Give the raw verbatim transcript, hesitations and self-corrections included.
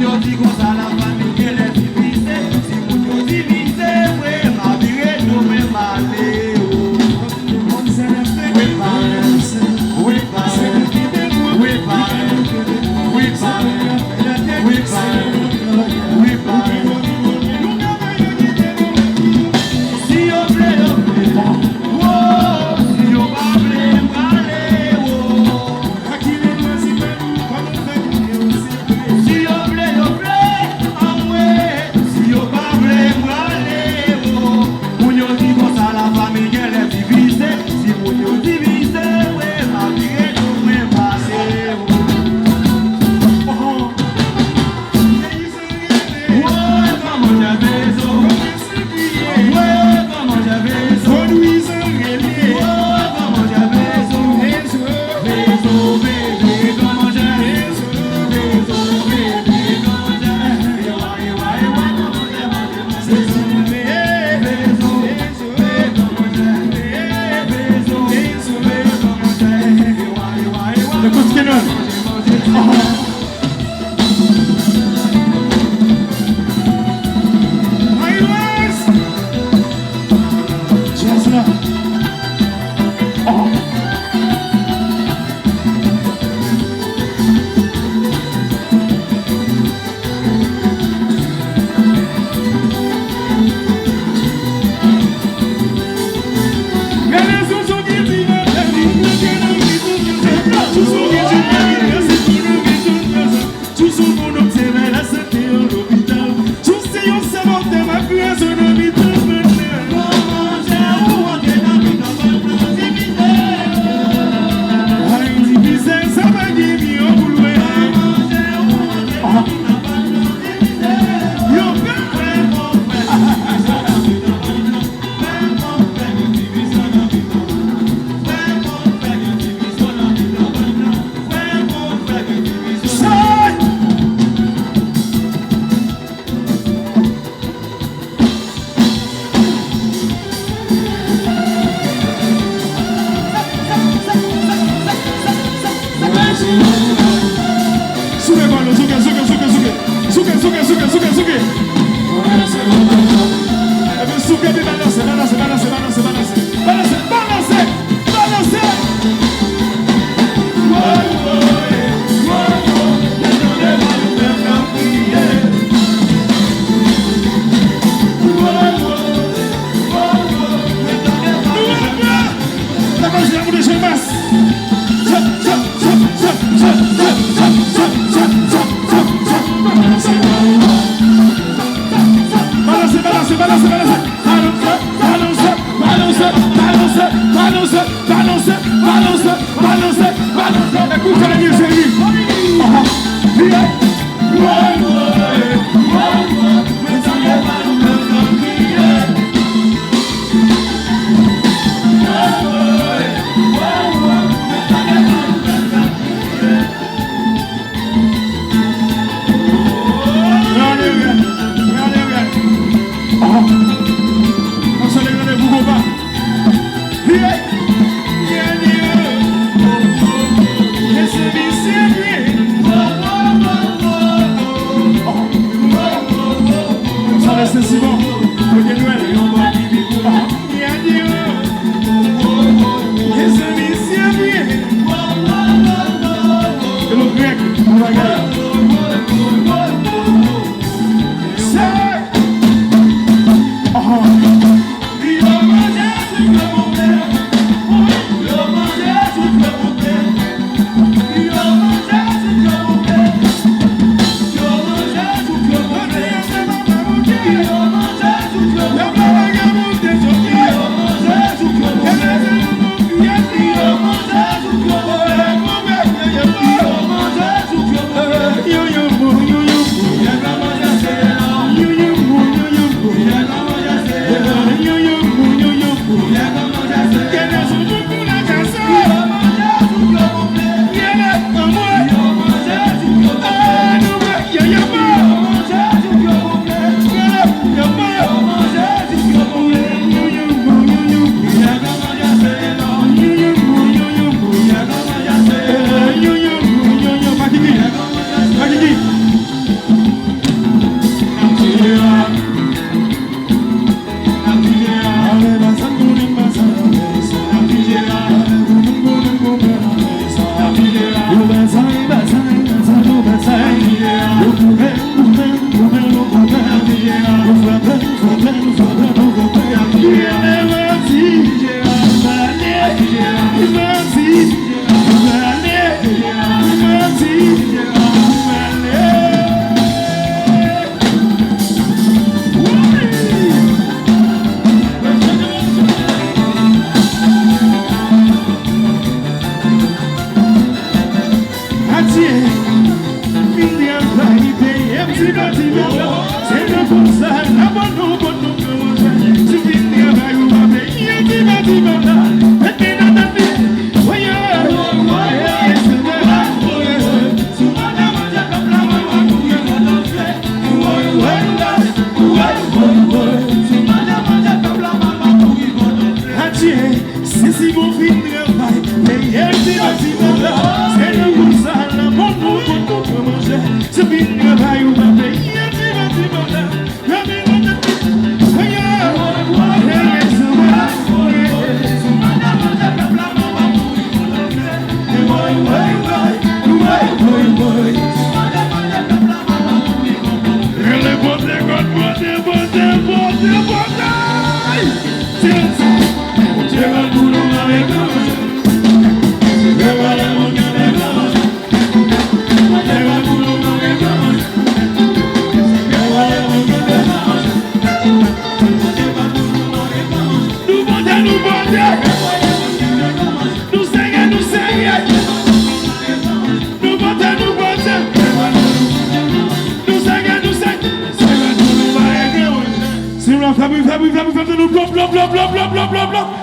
Yo di konsa lafanmi genlè divize, si moun yo divize, mwen m a vire do mwen m ale o. Wi parèy, wi parèy, wi parèy, wi parèy, wi parèy, wi parèy. Si yo vle, yo vle. Wo, si yo pa vle, m prale, wo. Si yo vle, yo vle, anmwe. Si yo pa vle, m prale, wo. Moun yo di konsa lafanmi genlè divize. Si moun yo divize, vre, m a vire do mwen pase, wo. Woy, kòman jè Vezo? Woy, kòman jè Vezo? Woy, kòman jè Vezo? Vezo, bebe, kòman jè Vezo? Vezo, bebe, kòman jè Vezo? Ewa, ewa, ewa, kòman jè Vezo? Vezo, bebe, kòman jè Vezo? Vezo, bebe, kòman jè Vezo? Ewa, ewa, ewa, kòman jè Vezo? Mayi Lwès! Jazz la. Oh. Gade Jojo ki di nan tèt li, mete nan mitan Jojo. Jojo ki di nan mitan, se pou nou ki di nan mitan. Jojo pou nou se bay lasante an lopital. Jojo se yon sabotè, m ap kraze nan mitan banda. Kòman jè ou antre nan mitan banda, divize? Ay, divize, sa pa gen pye an pou lwen. Kòman jè ou antre nan mitan banda, divize? Yo pa Souke kò nou, souke, souke, souke, souke. Souke, souke, souke, souke, souke. Epi souke, epi balanse, balanse, balanse, balanse, balanse. Balanse, balanse, balanse. Woy, woy, woy, woy, men tande Gwadloup pèp k ap kriye. Woy, woy, woy, woy, men tande Gwadloup pèp k ap kriye. Lakòz la moute Channmas. Balanse, balanse, balanse, balanse. Balanse, balanse, balanse, balanse, balanse, balanse, balanse, balanse, balanse. Ekoute la mizerie. Aha. Vire. Gade, gade, gade, gade. Oh. Ansanm gade pou konpa. Hey! Mezanmi, se vre. Sa se Simon. Kote Nwèl? Mezanmi, se vre. E lo grèk, an bagay. Se. Oh. Ti pa ti pa la, se nan konsa, la bon nou, bon nou, kòman sa? Si w fin travay, ou pa peye, ti pa ti pa la, mete nan tèt li. Woye, woye, woye, woye, woye. Adye, sezi bon fin travay, peye ti pa ti pa la, se nan konsa la, bon nou, bon nou, pran manje, si fin travay, ou pa peye ti pa ti pa la. Nou pote, nou pote. Nou serye, nou serye. Nou pote, nou pote. Nou serye, nou serye. Si w la fè bri, fè bri, fè bri, fè bri, nou plop, plop, plop.